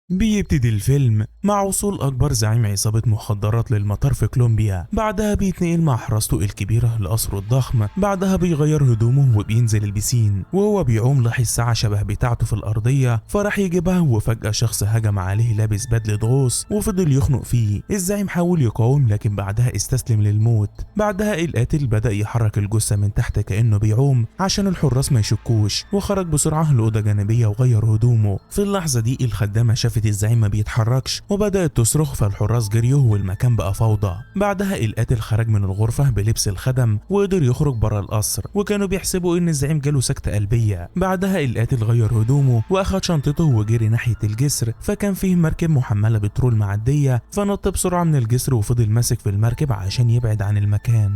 بيبتدي الفيلم مع وصول أكبر زعيم عصابة مخدرات للمطار في كولومبيا. بعدها بيتنقل مع حراسته الكبيرة لقصره الضخم. بعدها بيغير هدومه وبينزل البسين، وهو بيعوم لاحظ ساعة شبه بتاعته في الأرضية فراح يجيبها، وفجأة شخص هجم عليه لابس بدلة غوص وفضل يخنق فيه. الزعيم حاول يقاوم لكن بعدها استسلم للموت. بعدها القاتل بدأ يحرك الجثة من تحت كأنه بيعوم عشان الحراس ما يشكوش، وخرج بسرعة لأوضة جانبية وغير هدومه. في اللحظة دي الخدامة شافت الزعيم ما بيتحركش وبدأت تصرخ، فالحراس جريوا والمكان بقى فوضى. بعدها القاتل خرج من الغرفة بلبس الخدم وقدر يخرج بره القصر، وكانوا بيحسبوا ان الزعيم جاله سكتة قلبية. بعدها القاتل غير هدومه واخد شنطته وجري ناحية الجسر، فكان فيه مركب محملة بترول معدية، فنط بسرعة من الجسر وفضل ماسك في المركب عشان يبعد عن المكان.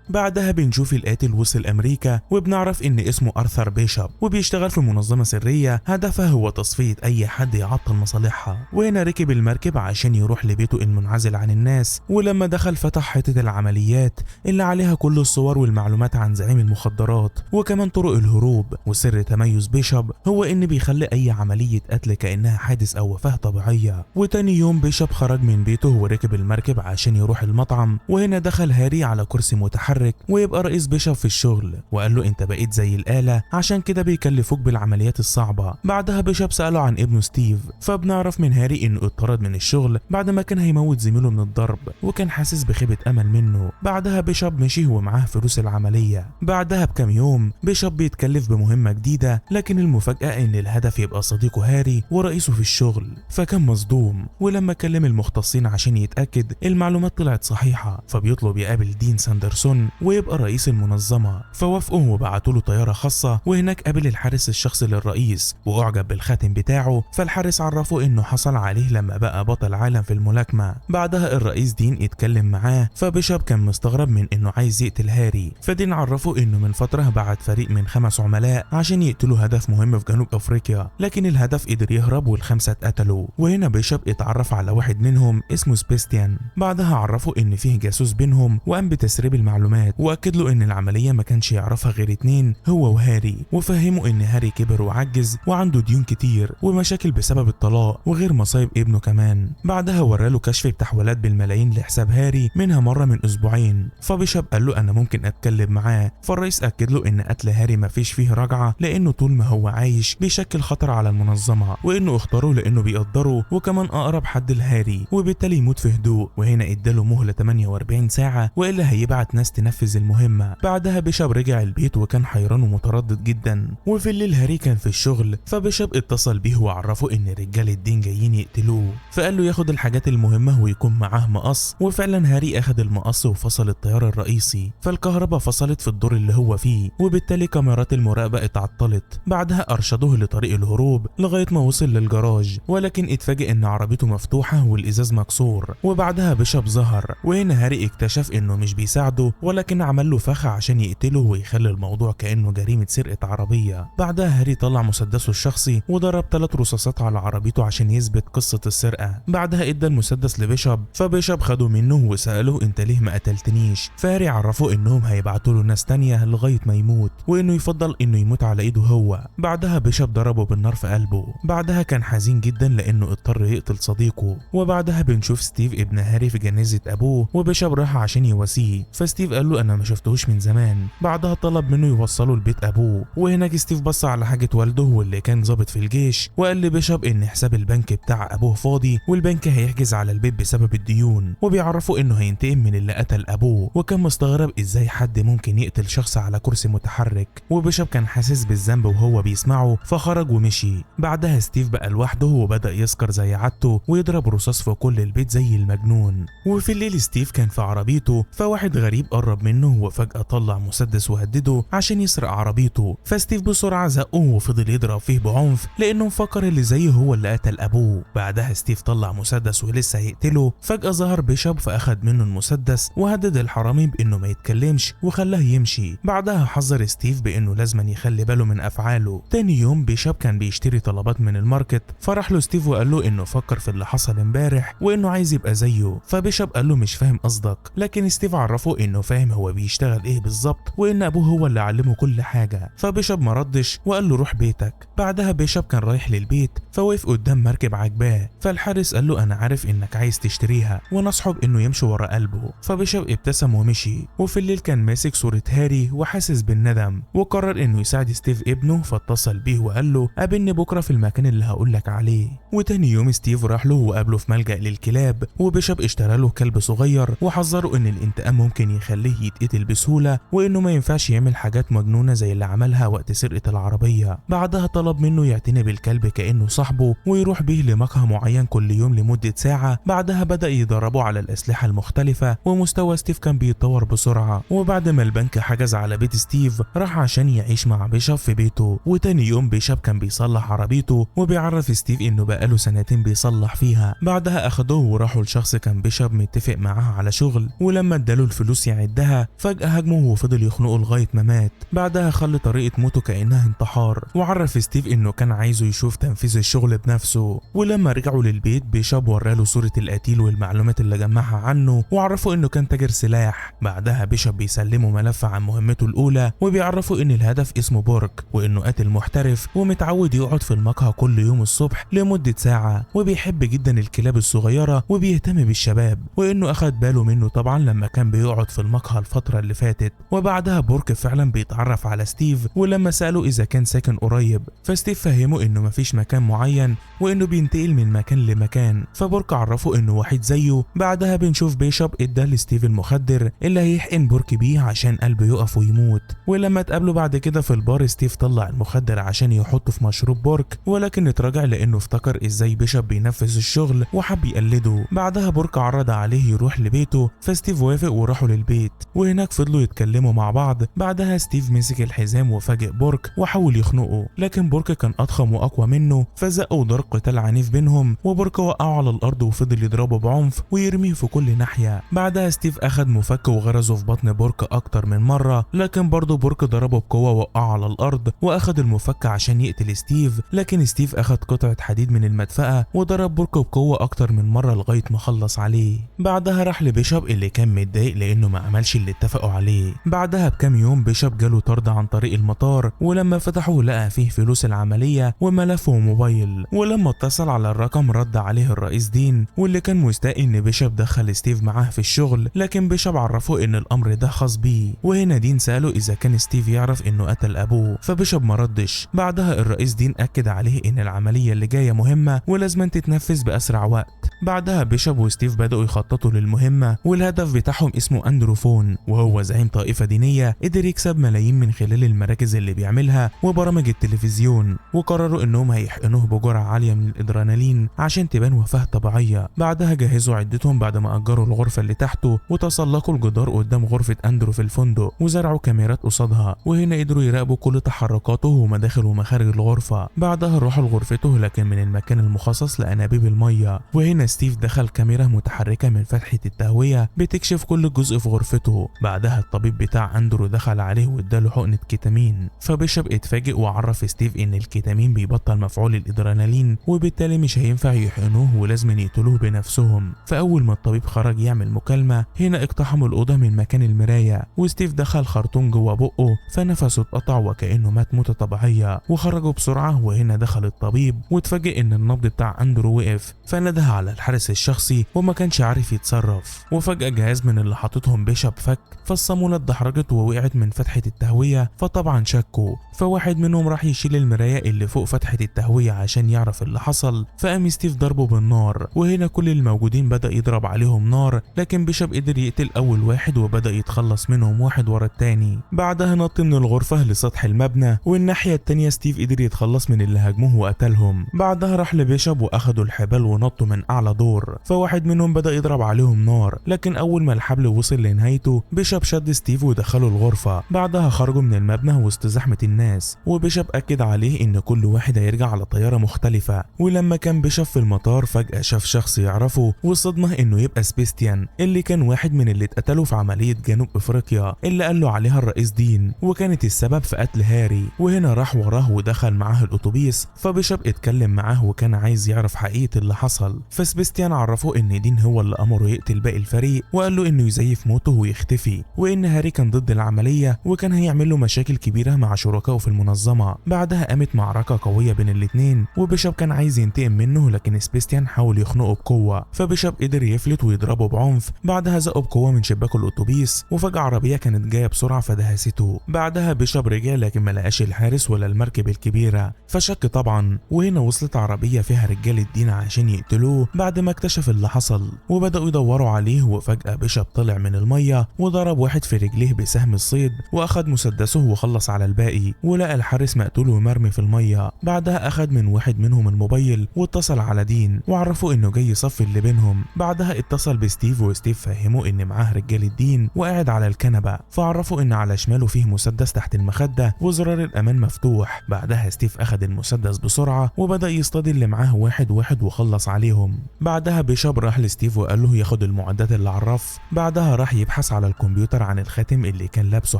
بعدها بنشوف القاتل وصل أمريكا، وبنعرف إن اسمه أرثر بيشوب وبيشتغل في منظمة سرية هدفها هو تصفية أي حد يعطل مصالحها. وهنا ركب المركب عشان يروح لبيته المنعزل عن الناس، ولما دخل فتح حتة العمليات اللي عليها كل الصور والمعلومات عن زعيم المخدرات وكمان طرق الهروب. وسر تميز بيشوب هو إن بيخلي أي عملية قتل كأنها حادث أو وفاة طبيعية. وتاني يوم بيشوب خرج من بيته وركب المركب عشان يروح المطعم، وهنا دخل هاري على كرسي متحرك ويبقى رئيس بيشوب في الشغل، وقال له انت بقيت زي الآلة عشان كده بيكلفوك بالعمليات الصعبة. بعدها بيشوب سأله عن ابنه ستيف، فبنعرف من هاري انه اتطرد من الشغل بعد ما كان هيموت زميله من الضرب وكان حاسس بخيبة امل منه. بعدها بيشوب مشي ومعاه فلوس العملية. بعدها بكام يوم بيشوب بيتكلف بمهمة جديدة، لكن المفاجأة ان الهدف يبقى صديقه هاري ورئيسه في الشغل، فكان مصدوم. ولما كلم المختصين عشان يتأكد المعلومات طلعت صحيحة، فبيطلب يقابل دين ساندرسون ويبقى رئيس المنظمة، فوافقوا وبعتوا له طيارة خاصة. وهناك قابل الحارس الشخصي للرئيس وأعجب بالخاتم بتاعه، فالحارس عرفه إنه حصل عليه لما بقى بطل عالم في الملاكمة. بعدها الرئيس دين اتكلم معاه، فبيشوب كان مستغرب من إنه عايز يقتل هاري، فدين عرفه إنه من فترة بعت فريق من 5 عملاء عشان يقتلوا هدف مهم في جنوب أفريقيا، لكن الهدف قدر يهرب وال5 اتقتلوا. وهنا بيشوب اتعرف على واحد منهم اسمه سبيستيان. بعدها عرفه إن فيه جاسوس بينهم وقام بتسريب المعلومات، واكد له ان العمليه ما كانش يعرفها غير 2 هو وهاري، وفهمه ان هاري كبر وعجز وعنده ديون كتير ومشاكل بسبب الطلاق وغير مصايب ابنه كمان. بعدها وراله كشف بتحويلات بالملايين لحساب هاري منها مره من اسبوعين، فبيشوب قال له انا ممكن اتكلم معاه، فالرئيس اكد له ان قتل هاري ما فيش فيه رجعه لانه طول ما هو عايش بيشكل خطر على المنظمه، وانه اختاره لانه بيقدره وكمان اقرب حد لهاري وبالتالي يموت في هدوء. وهنا اداله مهله 48 ساعه والا هيبعت ناس تنفذ المهمة. بعدها بيشوب رجع البيت وكان حيران ومتردد جدا. وفي الليل هاري كان في الشغل، فبيشوب اتصل بيه وعرفه ان رجال الدين جايين يقتلوه، فقال له ياخد الحاجات المهمة ويكون معاه مقص. وفعلا هاري اخد المقص وفصل التيار الرئيسي، فالكهرباء فصلت في الدور اللي هو فيه وبالتالي كاميرات المراقبة اتعطلت. بعدها ارشدوه لطريق الهروب لغاية ما وصل للجراج، ولكن اتفاجئ ان عربيته مفتوحة والازاز مكسور. وبعدها بيشوب ظهر، وهنا هاري اكتشف انه مش بيساعده ولكن عمل له فخ عشان يقتله ويخلي الموضوع كأنه جريمة سرقة عربية. بعدها هاري طلع مسدسه الشخصي وضرب 3 رصاصات على عربيته عشان يثبت قصة السرقة. بعدها ادى المسدس لبيشوب، فبيشوب خده منه وسأله انت ليه ما قتلتنيش؟ فهاري عرفه انهم هيبعتوا له ناس تانية لغاية ما يموت، وانه يفضل انه يموت على ايده هو. بعدها بيشوب ضربه بالنار في قلبه. بعدها كان حزين جدا لانه اضطر يقتل صديقه. وبعدها بنشوف ستيف ابن هاري في جنازة ابوه، وبيشوب راح عشان يواسيه، فستيف قال له انا ما شفتهوش من زمان. بعدها طلب منه يوصله لبيت ابوه، وهناك ستيف بص على حاجة والده واللي كان ضابط في الجيش، وقال لبيشوب ان حساب البنك بتاع ابوه فاضي والبنك هيحجز على البيت بسبب الديون، وبيعرفوا انه هينتقم من اللي قتل ابوه. وكان مستغرب ازاي حد ممكن يقتل شخص على كرسي متحرك، وبيشوب كان حاسس بالذنب وهو بيسمعه فخرج ومشي. بعدها ستيف بقى لوحده وبدأ يسكر زي عادته ويضرب رصاص في كل البيت زي المجنون. وفي الليل ستيف كان في عربيته، فواحد غريب قرب منه وفجأة طلع مسدس وهدده عشان يسرق عربيته، فستيف بسرعة زقه وفضل يضرب فيه بعنف لأنه مفكر اللي زيه هو اللي قتل أبوه. بعدها ستيف طلع مسدس ولسه هيقتله، فجأة ظهر بيشوب فأخد منه المسدس وهدد الحرامي بإنه ما يتكلمش وخلاه يمشي. بعدها حذر ستيف بإنه لازم يخلي باله من أفعاله. تاني يوم بيشوب كان بيشتري طلبات من ال market، فراح له ستيف وقال له إنه فكر في اللي حصل امبارح وإنه عايز يبقى زيه، فبيشوب قال له مش فاهم قصدك، لكن ستيف عرفه إنه فاهم فاهم هو بيشتغل ايه بالظبط وان ابوه هو اللي علمه كل حاجة. فبيشوب مردش وقال له روح بيتك. بعدها بيشوب كان رايح للبيت فوقف قدام مركب عجباه، فالحارس قال له انا عارف انك عايز تشتريها، ونصحه بانه يمشي ورا قلبه. فبيشوب ابتسم ومشي. وفي الليل كان ماسك صورة هاري وحاسس بالندم، وقرر انه يساعد ستيف ابنه، فاتصل بيه وقال له قابلني بكره في المكان اللي هقولك عليه. وتاني يوم ستيف راح له وقابله في ملجأ للكلاب، وبيشوب اشترى له كلب صغير وحذره ان الانتقام ممكن يخليه يتقتل بسهولة، وانه ما ينفعش يعمل حاجات مجنونة زي اللي عملها وقت سرقة العربية. بعدها طلب منه يعتني بالكلب كأنه صاحبه ويروح بيه لمقهى معين كل يوم لمدة ساعة. بعدها بدأ يدربه على الأسلحة المختلفة، ومستوى ستيف كان بيتطور بسرعة. وبعد ما البنك حجز على بيت ستيف راح عشان يعيش مع بيشوب في بيته. وتاني يوم بيشوب كان بيصلح عربيته وبيعرف ستيف انه بقاله سنتين بيصلح فيها. بعدها اخدوه وراحوا لشخص كان بيشوب متفق معاه على شغل، ولما اداله الفلوس يعدها فجأة هاجمه وفضل يخنقه لغاية ما مات. بعدها خلى طريقة موته كأنها انتحار، وعرف ستيف انه كان عايزه يشوف تنفيذ الشغل بنفسه. ولما رجعوا للبيت بيشوب وراله صورة القتيل والمعلومات اللي جمعها عنه، وعرفوا انه كان تاجر سلاح. بعدها بيشوب بيسلمه ملف عن مهمته الاولى، وبيعرفوا ان الهدف اسمه بورك، وانه قاتل محترف ومتعود يقعد في المقهى كل يوم الصبح لمدة ساعة، وبيحب جدا الكلاب الصغيرة وبيهتم بالشباب، وانه اخد باله منه طبعا لما كان بيقعد في المقهى الفترة اللي فاتت. وبعدها بورك فعلا بيتعرف على ستيف، ولما سأله اذا كان ساكن قريب فستيف فهمه انه مفيش مكان معين وانه بينتقل من مكان لمكان، فبورك عرفه انه وحيد زيه. بعدها بنشوف بيشوب ادى لستيف المخدر اللي هيحقن بورك بيه عشان قلبه يقف ويموت. ولما اتقابلوا بعد كده في البار ستيف طلع المخدر عشان يحطه في مشروب بورك، ولكن اتراجع لانه افتكر ازاي بيشوب بينفذ الشغل وحب يقلده. بعدها بورك عرض عليه يروح لبيته فستيف وافق وراحوا للبيت، وهناك فضلوا يتكلموا مع بعض. بعدها ستيف مسك الحزام وفاجئ بورك وحاول يخنقه، لكن بورك كان اضخم واقوى منه فزقوا ضرب قتال عنيف بينهم، وبورك وقعه على الارض وفضل يضربه بعنف ويرميه في كل ناحية. بعدها ستيف اخد مفك وغرزه في بطن بورك اكتر من مرة، لكن برضه بورك ضربه بقوة ووقعه على الارض، واخد المفك عشان يقتل ستيف، لكن ستيف اخد قطعه حديد من المدفأة وضرب بورك بقوة اكتر من مرة لغاية ما خلص عليه. بعدها راح لبيشوب اللي كان متضايق لانه ما عملش اللي اتفقوا عليه. بعدها بكام يوم بيشوب جاله طرد عن طريق المطار، ولما فتحه لقى فيه فلوس العملية وملف وموبايل، ولما اتصل على الرقم رد عليه الرئيس دين، واللي كان مستاء ان بيشوب دخل ستيف معاه في الشغل، لكن بيشوب عرفه ان الامر ده خاص بيه. وهنا دين سأله اذا كان ستيف يعرف انه قتل ابوه، فبيشوب ما ردش. بعدها الرئيس دين اكد عليه ان العملية اللي جاية مهمة ولازم تتنفذ باسرع وقت. بعدها بيشوب وستيف بدأوا يخططوا للمهمة، والهدف بتاعهم اسمه أندرو فون، وهو زعيم طائفة دينية قدر يكسب ملايين من خلال المراكز اللي بيعملها وبرامج التلفزيون، وقرروا انهم هيحقنوه بجرعة عالية من الادرينالين عشان تبان وفاة طبيعية. بعدها جهزوا عدتهم بعد ما أجروا الغرفة اللي تحته، وتسلقوا الجدار قدام غرفة أندرو في الفندق وزرعوا كاميرات قصادها، وهنا قدروا يراقبوا كل تحركاته ومداخل ومخارج الغرفة. بعدها راحوا لغرفته لكن من المكان المخصص لأنابيب المية، وهنا ستيف دخل كاميرا متحركة من فتحة التهوية بتكشف كل جزء في غرفته. بعدها الطبيب بتاع أندرو دخل عليه واداله حقنة كيتامين، فبيشوب اتفاجئ وعرف ستيف ان الكيتامين بيبطل مفعول الادرينالين وبالتالي مش هينفع يحقنوه ولازم يقتلوه بنفسهم. فاول ما الطبيب خرج يعمل مكالمة هنا اقتحموا الأوضة من مكان المراية، وستيف دخل خرطوم جوه بقه فنفسه اتقطع وكأنه مات موتة طبيعية، وخرجوا بسرعة. وهنا دخل الطبيب واتفاجئ ان النبض بتاع أندرو وقف، فنده على الحارس الشخصي وما كانش عارف يتصرف. وفجأة جهاز من اللي حاططهم بيشوب فك، فالصامولة اتدحرجت ووقعت من فتحة التهوية، فطبعا شكوا، فواحد منهم راح يشيل المراية اللي فوق فتحة التهوية عشان يعرف اللي حصل، فقام ستيف ضربه بالنار، وهنا كل الموجودين بدأ يضرب عليهم نار، لكن بيشوب قدر يقتل أول واحد وبدأ يتخلص منهم واحد ورا التاني. بعدها نط من الغرفة لسطح المبنى، والناحية التانية ستيف قدر يتخلص من اللي هاجموه وقتلهم. بعدها راح لبيشوب وأخدوا الحبال ونطوا من أعلى دور، فواحد منهم بدأ يضرب عليهم نار، لكن أول ما الحبل وصل لنهايته بيشوب شد ستيف ودخله الغرفة. بعدها خرجوا من المبنى وسط زحمة الناس، وبيشوب أكد عليه إن كل واحد هيرجع على طيارة مختلفة. ولما كان بيشوب في المطار فجأة شاف شخص يعرفه، والصدمة إنه يبقى سبيستيان اللي كان واحد من اللي اتقتلوا في عملية جنوب أفريقيا اللي قال له عليها الرئيس دين، وكانت السبب في قتل هاري. وهنا راح وراه ودخل معاه الأتوبيس، فبيشوب اتكلم معاه وكان عايز يعرف حقيقة اللي حصل، فسبيستيان وسبيستيان عرفه ان دين هو اللي امره يقتل باقي الفريق، وقال له انه يزيف موته ويختفي، وان هاري كان ضد العملية وكان هيعمل له مشاكل كبيرة مع شركائه في المنظمة. بعدها قامت معركة قوية بين الاثنين، وبيشوب كان عايز ينتقم منه، لكن سبيستيان حاول يخنقه بقوة، فبيشوب قدر يفلت ويضربه بعنف. بعدها زقه بقوة من شباك الاتوبيس، وفجاة عربية كانت جاية بسرعة فدهسته. بعدها بيشوب رجع لكن ما لقاش الحارس ولا المركب الكبيرة، فشك طبعا. وهنا وصلت عربية فيها رجال الدين عشان يقتلوه بعد ما اكتشف اللي حصل، وبداوا يدوروا عليه. وفجاة بيشوب طلع من المية وضرب واحد في رجليه بسهم الصيد، واخد مسدسه وخلص على الباقي، ولقى الحارس مقتول ومرمي في المية. بعدها اخد من واحد منهم الموبايل واتصل على دين وعرفوا انه جاي يصفي اللي بينهم. بعدها اتصل بستيف، وستيف فهمه ان معاه رجال الدين وقاعد على الكنبة، فعرفوا ان على شماله فيه مسدس تحت المخدة وزرار الامان مفتوح. بعدها ستيف اخد المسدس بسرعة وبدا يصطاد اللي معاه واحد واحد وخلص عليهم. بعدها بيشوب راح لستيف وقال له ياخد المعدات اللي على الرف. بعدها راح يبحث على الكمبيوتر عن الخاتم اللي كان لابسه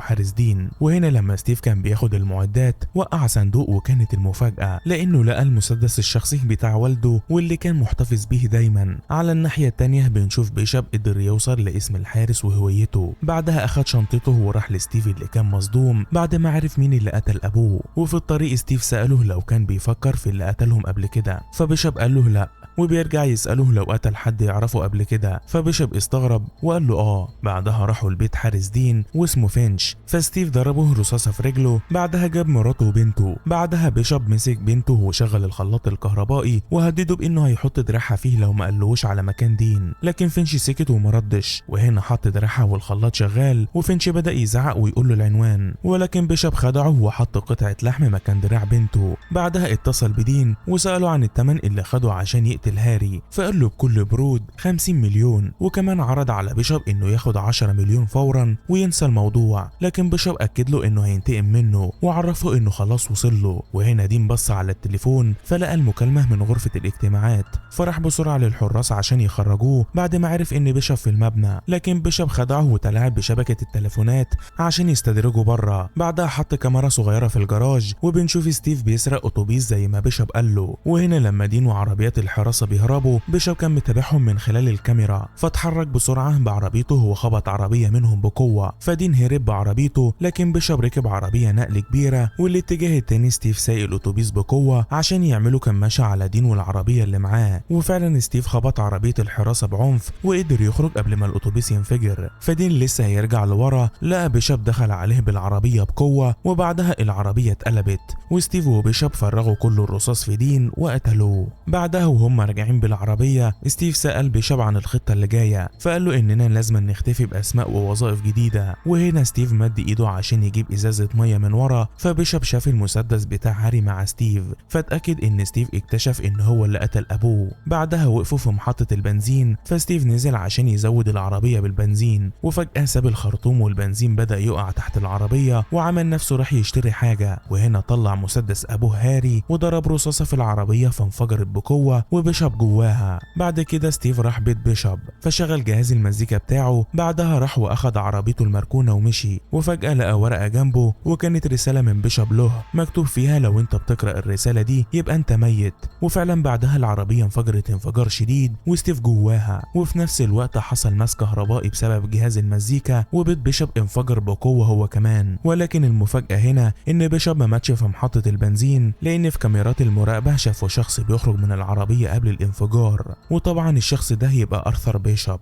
حارس دين. وهنا لما ستيف كان بياخد المعدات وقع صندوق، وكانت المفاجأة لأنه لقى المسدس الشخصي بتاع والده واللي كان محتفظ به دايما. على الناحية التانية بنشوف بيشوب قدر يوصل لاسم الحارس وهويته. بعدها أخد شنطته وراح لستيف اللي كان مصدوم بعد ما عرف مين اللي قتل أبوه. وفي الطريق ستيف سأله لو كان بيفكر في اللي قتلهم قبل كده، فبيشوب قال له لا، وبيرجع يسأله لو قتل حد يعرفه قبل كده، فبيشوب استغرب وقال له آه. بعدها راحوا البيت حارس دين واسمه فينش، فستيف ضربه رصاصة في رجله. بعدها جاب مراته وبنته. بعدها بيشوب مسك بنته وشغل الخلاط الكهربائي وهدده بانه هيحط دراعها فيه لو ما قالوش على مكان دين، لكن فينش سكت ومردش. وهنا حط دراعها والخلاط شغال، وفينش بدأ يزعق ويقول له العنوان، ولكن بيشوب خدعه وحط قطعة لحم مكان دراع بنته. بعدها اتصل بدين وسأله عن الثمن اللي خده عشان يقتل هاري، فقال له بكل برود 50 مليون، وكمان عرض على بيشوب انه ياخد 10 مليون فورا وينسى الموضوع، لكن بيشوب اكد له انه هينتقم منه وعرفه انه خلاص وصل له. وهنا دين بص على التليفون فلقى المكالمة من غرفة الاجتماعات، فراح بسرعة للحراس عشان يخرجوه بعد ما عرف ان بيشوب في المبنى، لكن بيشوب خدعه وتلاعب بشبكة التليفونات عشان يستدرجه بره. بعدها حط كاميرا صغيرة في الجراج، وبنشوف ستيف بيسرق اتوبيس زي ما بيشوب قال له. وهنا لما دين وعربيات الحراسة بيهربوا بيشوب كان متابعهم من خلال الكاميرا، فاتحرك بسرعة بعربيته وخبط عربية منهم بقوة، فدين هرب بعربيته، لكن بيشوب ركب عربية نقل كبيرة. والاتجاه التاني ستيف سايق الاتوبيس بقوة عشان يعملوا كماشة على دين والعربية اللي معاه، وفعلا ستيف خبط عربية الحراسة بعنف وقدر يخرج قبل ما الاتوبيس ينفجر. فدين لسه هيرجع لورا لقى بيشوب دخل عليه بالعربية بقوة، وبعدها العربية اتقلبت وستيف وبيشوب فرغوا كل الرصاص في دين وقتلوه. بعدها وهم راجعين بالعربية ستيف سأل بيشوب عن الخطة اللي جاية، فقال له اننا لازم نختفي باسماء ووظائف جديدة. وهنا ستيف مد ايده عشان يجيب ازازة مية من ورا، فبيشوب شاف المسدس بتاع هاري مع ستيف، فاتأكد ان ستيف اكتشف ان هو اللي قتل ابوه. بعدها وقفوا في محطة البنزين، فستيف نزل عشان يزود العربية بالبنزين، وفجأة ساب الخرطوم والبنزين بدأ يقع تحت العربية وعمل نفسه راح يشتري حاجة. وهنا طلع مسدس ابوه هاري وضرب رصاصة في العربية فانفجرت بقوة وبيشوب جواها. بعد كده ستيف راح بيت بيشوب فشغل جهاز المزيكا بتاعه، بعدها راح واخد عربيته المركونة ومشي، وفجأة لقى ورقة جنبه وكانت رسالة من بيشوب له مكتوب فيها لو انت بتقرأ الرسالة دي يبقى انت ميت. وفعلا بعدها العربية انفجرت انفجار شديد وستيف جواها، وفي نفس الوقت حصل ماس كهربائي بسبب جهاز المزيكا وبيت بيشوب انفجر بقوة هو كمان. ولكن المفاجأة هنا ان بيشوب ما ماتش في محطة البنزين، لان في كاميرات المراقبة شافوا شخص بيخرج من العربية قبل الانفجار، وطبعا الشخص ده يبقى أرثر بيشوب.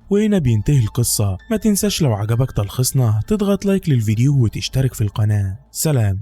وهنا بينتهي القصة. ما تنساش لو عجبك تلخيصنا تضغط like للفيديو وتشترك في القناة. سلام.